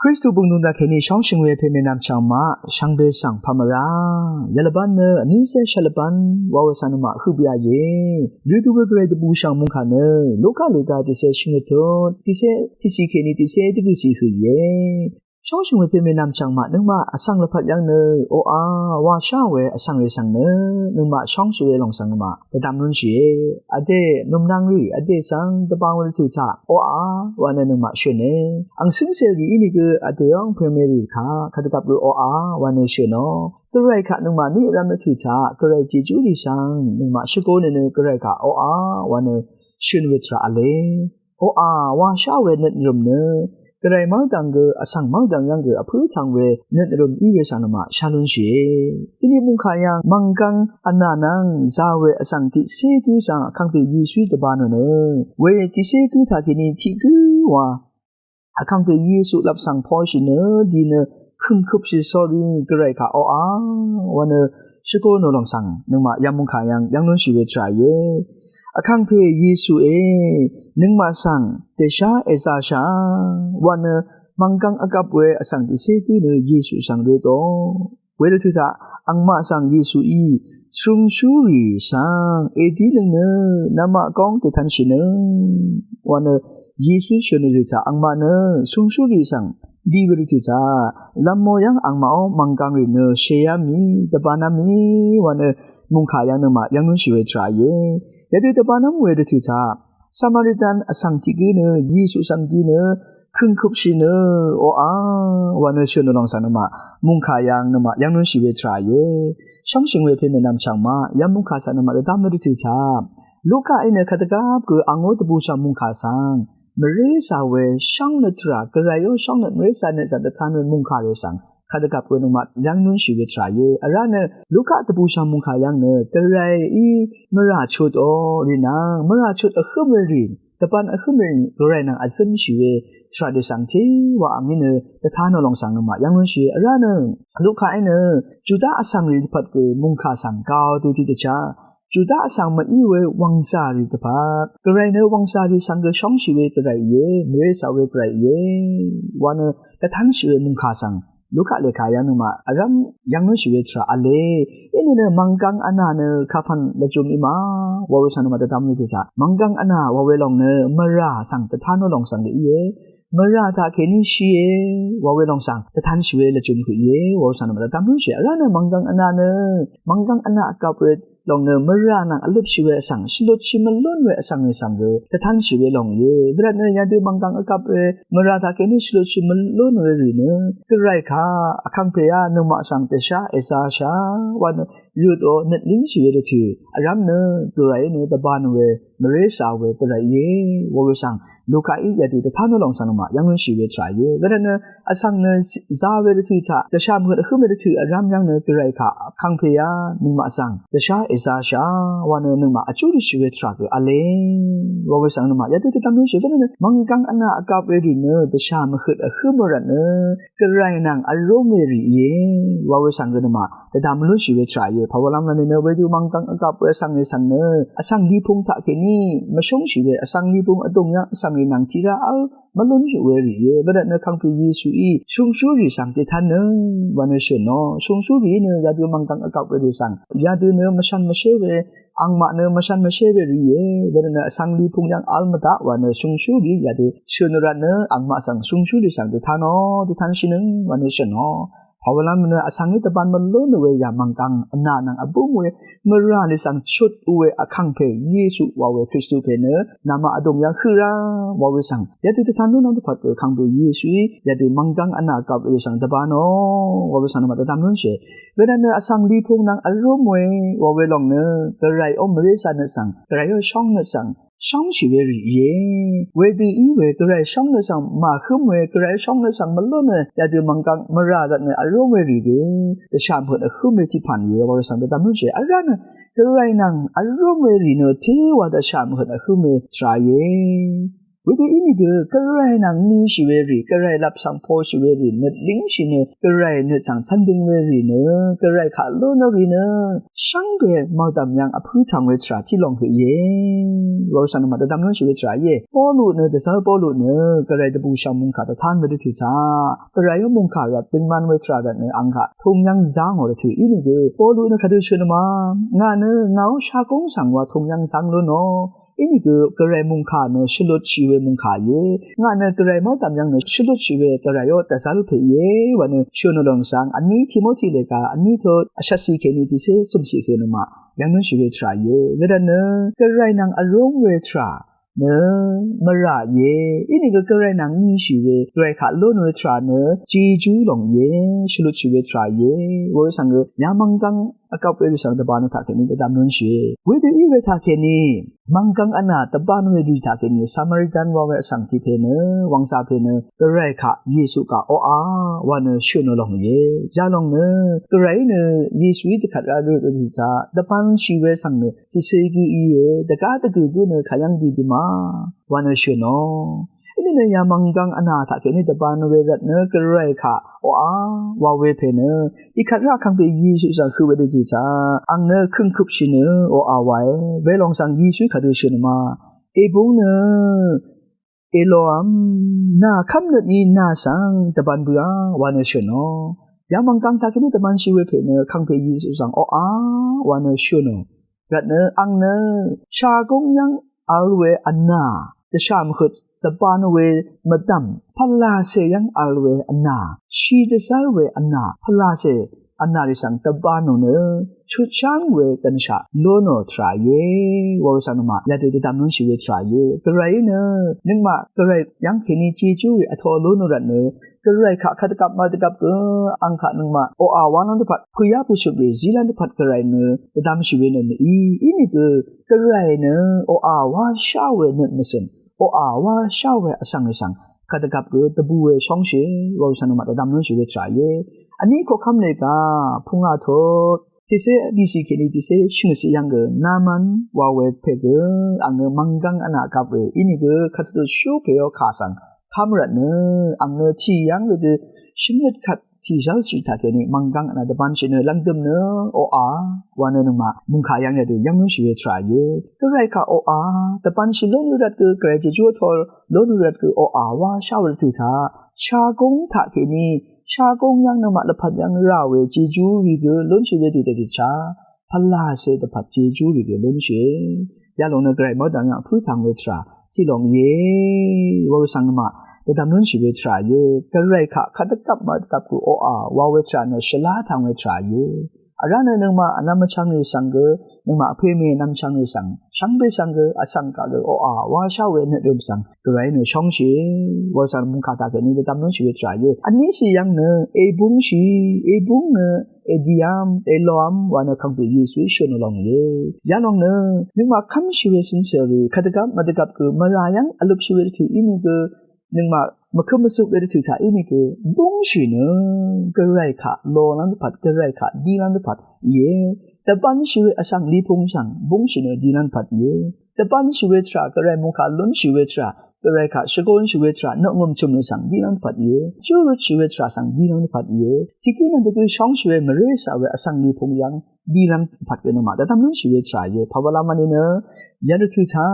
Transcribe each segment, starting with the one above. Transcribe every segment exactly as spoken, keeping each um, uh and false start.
Kristu bø̀ng dvng dvkèní shóngshø̀ng we pè mènvm chv̀ng maq shvngbe svng pà mvrá yvlvbán nø vnícé shvlvbán wa we svng nøngmaq høq bì a íe. Rødø we gvray dvbùshv̀ng mungkà nø Luka lèga tiqcé shvngøt tut tiqcé tiqcì kèní tiqcé dvgø̀cì høq íe. Shóngshø̀ng we pè mènvm chv̀ng maq nøngmaq vsvng lvpat yv́ng nø oqà wa shá we vsvng rì svng nø nøngmaq shóngshì we lòng svng nøngmaq dvdvm lúnshìe. Vdè nòmnvng rì vdè svng dvbang we dvtø̀ taq oqà wa nø nøngmaq shø̀ne. Àng cǿngcè rì ínìgø vdè óng pè mè rì kaq kadvgvp gø oqà wa nø shø̀nò. Gvray kaq nøngmaq ní vrvm dvtø̀ taq gvray jejú rì svng nøngmaq shvgō nø nø gvray kaq oqà wa nø shø̀n we tvrà v̄le. Oqà wa shá we nøt nvrø̀m nø gvray mv́rdv̀ng gø vsvng mv́rdv̀ng yv́ng gø vpǿ tvng we nøt nvrø̀m í we svng nøngmaq shá lúnshìe. Dini mungkà yv́ng mv̀nggvng vnà nvng za we vsvng tiqcé gǿ svng vkàngpè Yesuí dvbā nò nø we tiqcé gǿ taq kèní tiq gǿ wa vkàngpè Yesu lvp svng poshì nø di nø kø̀ngkøpshì sórí gvray kaq oqà wa nø shvgō nò lòng svng nøngmaq yv́ng mungkà yv́ng yv́ng lúnshì we tvrà íe. Vkàngpè Yesuí nøngmaq svng dèshá èzāshà wa nø mv̀nggvng vgvp we vsvng tiqcé gǿ nø Yesu svng røtò. Wedø tø̄ taq angmaq svng Yesuí shungshúrì svng èdí nøng nø namaq góng dètv̄nshì nøng wa nø Yesu shø̀n nø tø̄ taq angmaq nø shungshúrì svng di wedø tø̄ taq lv̄m mò yv́ng angmaq ó mv̀nggvng rì nø shèyá mì dvbānv́m mì wa nø mungkà yv́ng nøngmaq yv́ng lúnshì we tvrà íe. Yadø dvbānv́m wedø tø̄ taq Samaritan vsvng tiq gǿ nø Yesu svng di nø kø̀ngkøpshì nø oqà wa nø shø̀n nø lòng svng nøngmaq mungkà yv́ng nøngmaq yv́ng lúnshì we tvrà íe. Shóngshø̀ng we pè mènvm chv̀ng maq yv́ng mungkà svng nøngmaq dvdvm nø dvtø̀ taq Lukaí nø kadvgvp gø angó dvbùshv̀ng mungkà svng mvrézà we shóngnøt tvrà gvray ó shóngnøt mvrézà nø svng dvtan we mungkà rì svng kadvgvp gø nøngmaq yv́ng lúnshì we tvrà íe. Vrá nø Luka dvbùshv̀ng mungkà yv́ng nø gvrayí mvrà chutò rì nvng mvrà chut vhǿm we rì dvbān vhǿm we rì gvray nvng vzǿmshì we tvrà dø svng té wa angí nø dvtan nø lòng svng nøngmaq yv́ng lúnshì. Vrá nø Lukaí nø Juda vsvng rì dvpvt gø mungkà svng gao dø tiqdvchá Juda vsvng mví we wv̀ngzà rì dvpvt gvray nø wv̀ngzà rì svng gø shóngshì we gvray íe, mvrézà we gvray íe wa nø dvtanshì we mungkà svng Luka lèkà yv́ng nøngmaq vrv́m yv́ng lúnshì we tvrà v̄le. Inìnø mv̀nggvng vnà nø kapv̀n lvjø̄m í ma wa we svng nøngmaq dvdvm we tø̄ taq mv̀nggvng vnà wa we lòng nø mvrà svng dvtan nø lòng svng gø íe. Mvrà taq kèní shìe wa we lòng svng dvtanshì we lvjø̄m høq íe wa we svng nøngmaq dvdvm lúnshì. Vrá nø mv̀nggvng vnà nø mv̀nggvng vnà vgvp we lòng nø mvrà nvng vløpshì we vsvng shvlutshì mvlún we vsvng we svng gø dvtanshì we lòng íe. Vrvt nø yadø mv̀nggvng vgvp we mvrà taq kèní shvlutshì mvlún we rì nø gvray kaq vkàngpèá nøngmaq svng dvshá èzāshà wa nø røtò nøt língshì we dvtø̀ vrv́m nø gvrayí nø dvbān we mvrézà we gvray íe wa we svng Lukaí yadø dvtan nø lòng svng nøngmaq yv́ng lúnshì we tvrà íe. Vrvt nø vsvng nø za we dvtø̀ taq dvshà mvhøt vhǿm we dvtø̀ vrv́m yv́ng nø gvray kaq vkàngpèá nøngmaq svng dvshá èzāshà wa nø nøngmaq vjú dvshì we tvrà gø v̄le wa we svng nøngmaq yadø dvdvm lúnshì. Vrvt nø mv̀nggvng vnà vgvp we rì nø dvshà mvhøt vhǿm we rvt nø gvray nvng vrúm we rì íe wa we svng gø nøngmaq dvdvm lúnshì we tvrà íe. Pàwalv́m rvt nø nø wedø mv̀nggvng vgvp we vsvng we svng nø vsvng lipung taq kèní mvshóngshì we vsvng lipung vdùng yv́ng vsvng rì nvng tiqrá v́l mvlúnshì we rì íe. Vrvt nø vkàngpè Yesuí shungshúrì svng dètan nøng wa nø shø̀nò. Shungshúrì nø yadø mv̀nggvng vgvp we rì svng yadø nø mvshvn mvshé we angmaq nø mvshvn mvshé we rì íe. Vrvt nø vsvng lipung yv́ng v́l mvdaq wa nø shungshúrì yadø shø̀n rvt nø angmaq svng shungshúrì svng dètanò dètanshì nøng wa nø shø̀nò. Pàwalv́m nø vsvng í dvbān mvlún we yà mv̀nggvng vnà nvng vbúng we mvrà rì svng chut we vkàngpè Yesu wa we Kristu pè nø namaq vdùng yv́ng høq rá wa we svng yadø dvtan lún nvng dvpvt we vkàngpè Yesuí yadø mv̀nggvng vnà vgvp we svng dvbānò wa we svng nøngmaq dvdvm lúnshì. Wervtnø vsvng lipung nvng vrúm we wa we lòng nø gvray ó mvrézà nøt svng gvray ó shóng nøt svng shóngshì we rì íe. Wedø í we gvray shóng nøt svng màhǿm we gvray shóng nøt svng mvlún we yadø mv̀nggvng mvrà rvtnø vrúm we rì gø dvshà mvhøt vhǿm we tiqpv̀n íe wa we svng dvdvm lúnshì. Vrá nø gvray nvng vrúm we rì nø téwa dvshà mvhøt vhǿm we tvrà íe. Wedø ínìgø Gvray nvng nishì we rì, Gvray lvp svng poshì we rì nøt língshì nø, Gvray nøt svng cvndøng we rì nø, Gvray kaq lónò rì nø, shvngbe mvdv̀m yvng vpǿ tv̀ng we tvrà tiq lòng høq íe. Wa we svng nø màdvdvm lúnshì we tvrà íe. Polu nø dvzv́r Polu nø Gvray dvbùshv̀ng mòngkà dvtán we dvtø̀ taq, Gvray ó mòngkà rvt døngman we tvrà rvt nø ang kaq tùng yv́ng zá ngò dvtø̀ ínìgø Polu nø kadø shø̀n nø ma, ngà nø ngàó shagóng svng wa tùng yv́ng zá lónò. Ínìgø Gvray mòngkà nø shvlutshì we mòngkà íe. Ngà nø Gvray mvdv̀m yvng nø shvlutshì we Gvray ó dvzv́r pè íe. Wa nø shø̀n nø lòng svng vní Timoti lèga vní tut vshvtcì kèní tiqcé cø̀mcì høq nø ma yv́ng lúnshì we tvrà íe. Wedvt nø Gvray nvng vrúng we tvrà nø mvrà íe. Ínìgø Gvray nvng nishì we, Gvray kaq lónò we tvrà nø jejú lòng íe, shvlutshì we tvrà íe. Wa we svng gø yamvnggvng vgvp we rì svng dvbà nø taqkèní dvdvm lúnshìe. Wedø í we taqkèní mvnggvng vnà dvbán we rì taqkèní Samaritan wa we vsvng tiq pè nø, wvngza pè nø Gvray kaq Yesu kaq oqà wa nø shø̀n nø lòng íe. Yalòng nø Gvrayí nø Yesuí dvkvt rá rø dvtø̀ taq dvbánshì we svng nø tiqcé gǿ íe, dvgá dvgø̀ gǿ nø kayv́ng didø ma wa nø shø̀n ò. Ínìnø yamvnggvng vnà taqkèní dvbán we rvt nø Gvray kaq oqà wa we pè nø dvkvt rá kangpè Yesu svng høq we dvtø̀ taq ang nø kø̀ngkøpshì nø oqà wae. Welòng svng Yesuí kadø shø̀n nø ma, Èbúng nø Eloam, nà kv́mnøt ni nà svng dvbán bøà wa nø shø̀n ò. Yamvnggvng taqkèní dvbánshì we pè nø kangpè Yesu svng oqà wa nø shø̀n ò. Rvt nø ang nø shagóng yv́ng vl we vnà, dvshà mvhøt dvbán we mvdv̀m, pvlàcè yv́ng vl we vnà, shì dvzv́r we vnà, pvlàcè vnà rì svng dvbán ò nø shutsháng we gvnshaq lónò tvrà íe. Wa we svng nø ma yadø dvdvm lúnshì we tvrà íe. Gvrayí nø nøngmaq Gvray yv́ng kèní jejú rì vtō lónò rvt nø Gvray kaq kadvgvp màdvgvp gø ang kaq nøngmaq oqà walv́m dvpvt pø̀yá pø̀shøp rì zílv́m dvpvt Gvray nø dvdvmshì we nø mèí. Ínìgø Gvray nø oqà wáshá we nøt mvcø̀n, oqà wáshá we vsvng rì svng kadvgvp gø dvbù we shóngshì. Wa we svng nø ma dvdvm lúnshì we tvrà íe. Vní koqkv́m lèga pungà tut tiqcé bìcì kèní tiqcé shvngøtcì yv́ng gø Naman wa we pè gø ang nø mvnggvng vnà gvp we ínìgø kadvtut shú pè ó kà svng kv́m rvt nø ang nø tì yv́ng wedø shvngøt kvt tì zv́lshì taqkèní mvnggvng vnà dvbánshì nø lv̀ngdø̀m nø oqà wa nø nøngmaq mòngkà yv́ng yadø yv́ng lúnshì we tvrà íe. Gvray kaq oqà dvbánshì lónò rvt gø Gvray jejú vtō lónò rvt gø oqà wáshá we dvtø̀ taq shagóng taqkèní shagóng yv́ng nøngmaq lvpat yv́ng rà we jejú rì gø lúnshì we dvtø̀ taq pvlàcè dvpvt jejú rì gø lúnshìe. Yalòng nø Gvray mvdv̀m yv́ng vpǿ tv̀ng we tvrà tiq lòng íe. Wa we svng nø ma dvdvm lúnshì we tvrà íe. Gvray kaq kadvgvp màdvgvp gø oqà wa we tvrà nø shvlá tv̀ng we tvrà íe. Vrá nø nøngmaq vnvm vchvng rì svng gø, nøngmaq vpè mè vnvm vchvng rì svng shvngbe svng gø vsvng kaq gø oqà wáshá we nøt rø̀m svng Gvray nø shóngshì. Wa we svng mòngkà taqkèní dvdvm lúnshì we tvrà íe. Vní cì yv́ng nø Èbúngshì, Èbúng nø Èdiam, Èloam wa nø kangpè Yesuí shø̀n ò lòng íe. Yalòng nø nøngmaq kv́mshì we cøngcè rì kadvgvp màdvgvp gø mvrà yv́ng vløpshì we dvtø̀ ínìgø nøngmaq mvkøp mvsøp we dvtø̀ taq ínìgø búngshì nø Gvray kaq lolv́m dvpvt, Gvray kaq dílv́m dvpvt íe. Dvbánshì we vsvng lipung svng búngshì nø dílv́m dvpvt íe. Dvbánshì we tvrà, Gvray mòngkà lúnshì we tvrà, Gvray kaq shvgónshì we tvrà nø ngø̀mchø̀m we svng dílv́m dvpvt íe. Júrutshì we tvrà svng dílv́m dvpvt íe. Tiq gǿ nvng tiq gǿ shóngshì we mvré cà we vsvng lipung yv́ng dílv́m dvpvt gø nøngmaq dvdvm lúnshì we tvrà íe. Pàwalá mvni nø yadø tø̀ taq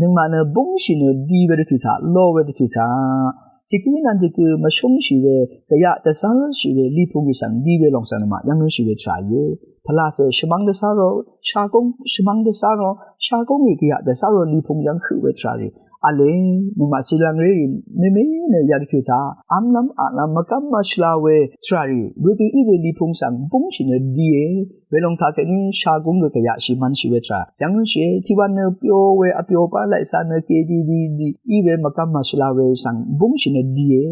nøngmaq nø búngshì nø di we dvtø̀ taq, lo we dvtø̀ taq, tiq gǿ nvng tiq gǿ mvshúngshì we, gvyaq dvzv́lshì we lipung rì svng di we lòng svng nøngmaq yv́ng lúnshì we tvrà íe. Pvlàcè shvmv́ng dvzá rò, shagóng shvmv́ng dvzá rò, shagóng rì gvyaq dvzá rò lipung yv́ng høq we tvrà rì v̄le. Nøngmaq cìlv̀ngré rì mèmè nø yadø tø̀ taq vmlv́m aqlv́m mvgv́m mvshvla we tvrà rì wedø í we lipung svng búngshì nø die. Welòng taqkèní shagóng gø gvyaq shì mv̄nshì we tvrà yv́ng lúnshìe. Tiqwan nø pyo we vpyo bá laqì cà nø kèdi di di í we mvgv́m mvshvla we svng búngshì nø die.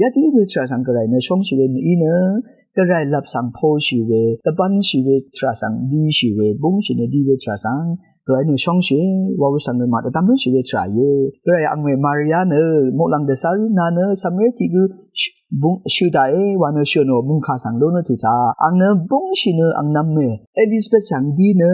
Yadø í we tvrà svng Gvray nø shóngshì we mèí nø Gvray lvp svng poshì we, dvbánshì we tvrà svng dishì we, búngshì nø di we tvrà svng Gvray nø shóngshì wa we svng nø màdvdvm lúnshì we tvrà íe. Gvray ang we Maria nø muqlàng dvzá rí nà nø cv̀mré tiq gǿ búng shø daqé wa nø shø̀n ò mungkà svng ló nø tø̀ taq ang nø búngshì nø ang nv̄m mè Elizabeth svng dí nø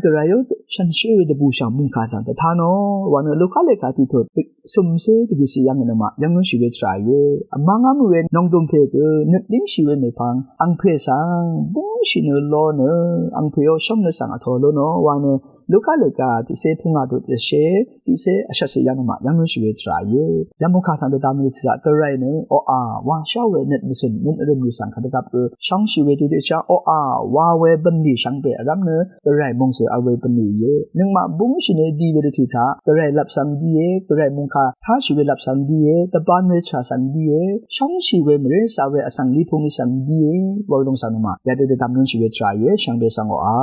Gvray ó shànshér we dvbùshà mungkà svng dvtá nò wa nø Luka lèkà tiqtut cø̀mcé dvgø̀cì yv́ng nø maq yv́ng lúnshì we tvrà íe. Vmv́ngv́m we nòngdùm pè gø nøt língshì we mèpvng angpè svng búngshì nø ló nø angpè ó shóng nø svng vtō ló nò wa nø Luka lèkà tiqcé pungà dut rvshé tiqcé vshvtcì yv́ng nø maq yv́ng lúnshì we tvrà íe. Yamungkà svng dvdvm we tvrà Gvray nø oqà wa shá we nøt mvsø̀n nøt rø̀m rì svng kadvgvp gø shóngshì we tiqtiqshá oqà wa we bv̀nlì shvngbe vrv́m nø Gvray mòngzø̀ vl we bv̀nlì íe. Nøngmaq búngshì nø di we dvtì taq Gvray lvp svng díe, Gvray mungkà táshì we lvp svng díe, dvbán we tvrà svng díe, shóngshì we mvré caq we vsvng lipung svng díe. Wa we lòng svng nø maq yadø dvdvm lúnshì we tvrà íe. Shvngbe svng oqà